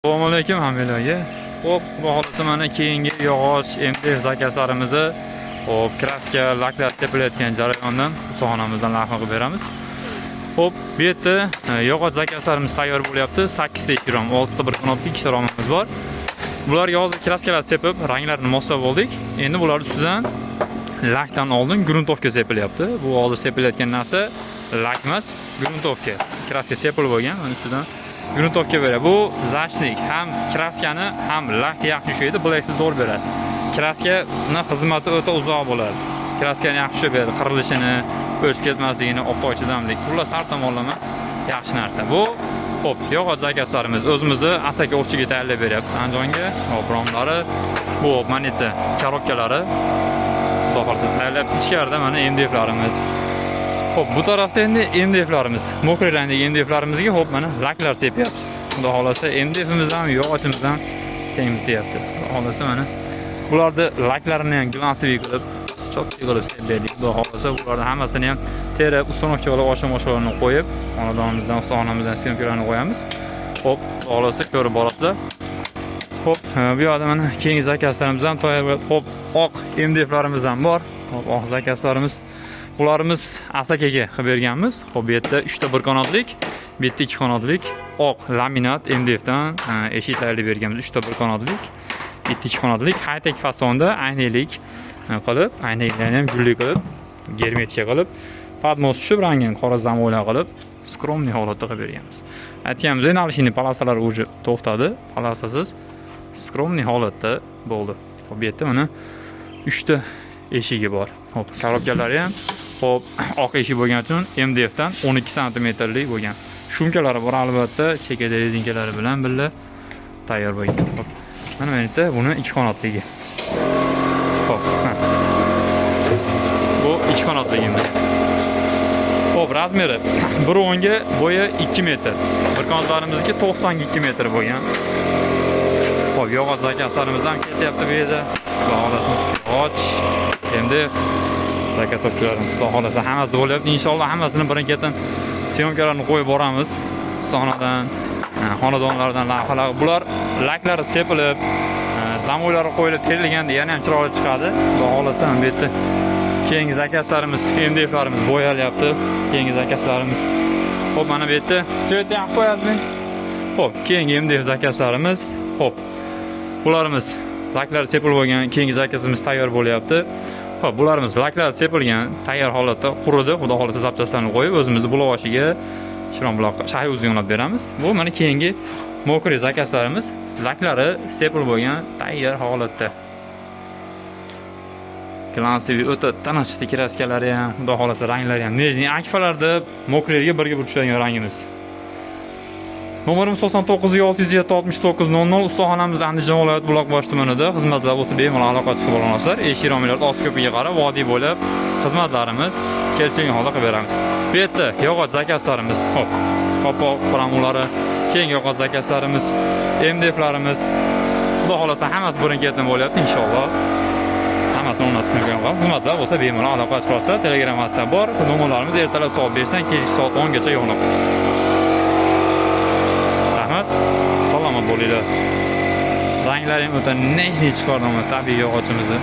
Assalomu alaykum hammalarga. Xo'p, xudo xohlasa, mana keyingi yog'och MDF zakazlarimizni, xo'p, краска, laklar tepilayotgan jarayondan ustaxonamizdan lavha qilib beramiz. Xo'p, bu yerda yog'och zakazlarimiz tayyor bo'lyapti. 8 ta ikki rom, 6 ta bir qanotli, 2 ta romimiz bor. Bularga hozir краска lar sepib, ranglarini moslab oldik. Endi bular ustidan lakdan oldin грунтовка sepilyapti. Bu hozir sepilayotgan narsa lak emas, грунтовка. Краска sepilib bo'lgan, mana ustidan грунтовка beradi. Bu защитник ham краска ni, ham lakni yaxshi ushlaydi, блеск ni zo'r beradi. Краска ni xizmati o'ta uzoq bo'ladi. Краска ni yaxshi ushlab beradi, qirilishini, o'chib ketmasligini, oftobga chidamlik. Xullas, har tomonlama yaxshi narsa. Bu, xo'p, yog'och zakazlarimiz o'zimizni Asaka o'qchiga tayyorlab beryapmiz Andijonga. Xo'p, romlari, bu mana yerda коробка lari. Xudo xohlasa, tayyorlab ichkarida mana MDFlarimiz. Xo'p, bu tarafda endi MDFlarimiz. Мокрый rangdagi MDFlarimizga, xo'p, mana laklar sepyapmiz. Xudo xohlasa, MDFimiz ham, yog'ochimiz ham teng bityapti. Xudo xohlasa, mana bularni laklarini ham глянцевый qilib, чёткий qilib sepib berdik. Xudo xohlasa, bularni hammasini ham terib, установка qilib, oshim-oshlarni qo'yib, xonadonimizdan, ustaxonamizdan съёмка larni qo'yamiz. Xo'p, xudo xohlasa, ko'rib borasizlar. Xo'p, bu yoqda mana keyingi zakazlarimiz ham tayyor bo'ladi. Xo'p, oq MDFlarimiz ham bor. Xo'p, oq zakazlarimiz. Bularimiz Asakaga qilib berganmiz. Xo'p, bu yerda 3 ta bir qanotlik, bu yerda 2 qanotlik oq laminat MDFdan eshik tayyorlab berganmiz. 3 ta bir qanotlik, bu yerda 2 qanotlik, high-tech fasonda aynaklik qilib, aynaklarni ham gulli qilib, герметика qilib, поднос tushib, rangini qora замой lar qilib, скромный holatda qilib berganmiz. Aytganimizdek, наличный полоса lar уже to'xtadi. Полоса siz скромный holatda bo'ldi. Xo'p, bu yerda mana 3 ta eshigi bor. Xo'p, коробка lari ham, xo'p, oq eshik bo'lgani uchun MDF dan 12 santimetrlik bo'lgan. Шумка lari bor albatta, chekada резинка lari bilan birga tayyor bo'lgan. Xo'p. Mana yerda buni ikki qanotligi. Xo'p, mana. Bu ikki qanotligimiz. Xo'p, размер i 1.10 ga, bo'yi 2 metr. Bir qanotlarimizniki 90 ga 2 metr bo'lgan. Xo'p, yog'och zakazlarimiz ham ketyapti bu yerda. Xudo xohlasa, yog'och. Endi заготовка larimiz, xudo xohlasa, hammasi bo'lyapti. Inshaalloh, hammasini birin-ketin съёмка larni qo'yib boramiz. Ustaxonadan, xonadonlardan lavhalar. Bular laklari sepilib, замой lari qo'yilib terilganda yana ham chiroyli chiqadi. Xudo xohlasa, bu yerda keyingi zakazlarimiz, MDFlarimiz bo'yalyapti. Keyingi zakazlarimiz. Xo'p, mana bu yerda свет yoqib qo'yadimi? Xo'p, keyingi MDF zakazlarimiz. Xo'p. Bularimiz laklar sepilib bo'lgan, keyingi zakazimiz tayyor bo'lyapti. Xo'p, bularimiz laklar sepilgan, tayyor holatda quridi. Xudo xohlasa, запчасть larni qo'yib, o'zimizni Buloqboshiga, Shironbuloqqa, Shayxuzga yo'nab beramiz. Bu mana keyingi мокрый zakazlarimiz, laklari sepilib bo'lgan, tayyor holatda. Глянцевый o'ta tanishdi, краска lari ham, xudo xohlasa, ranglari ham нежный. Akfalarda мокрый ga birga bir tushadigan rangimiz. Nomerimiz 99 607 69 00. Ustaxonamiz Andijon viloyati, Buloqboshi tumanida. Xizmatlar bo'lsa, bemalol aloqa chiqib olasizlar. Eshik romlar Osto'paga qarab, vodiy bo'ylab xizmatlarimiz kelishgan holda qilib beramiz. Bu yerda yog'och zakazlarimiz, xo'p, qopoq programmalari, keyingi yog'och zakazlarimiz, MDFlarimiz, xudo xohlasa, hammasi birin-ketin bo'lyapti inshaalloh. Hammasini o'rnatib mumkin qilamiz. Xizmatlar bo'lsa, bemalol aloqa chiqib olsa, Telegram, WhatsApp bor. Nomerlarimiz ertalab soat 5 dan kechki soat 10 gacha yoniq. Rahmat. Salomat bo'linglar. Ranglari ham o'ta нежный chiqardi, tabiiy yog'ochimizni.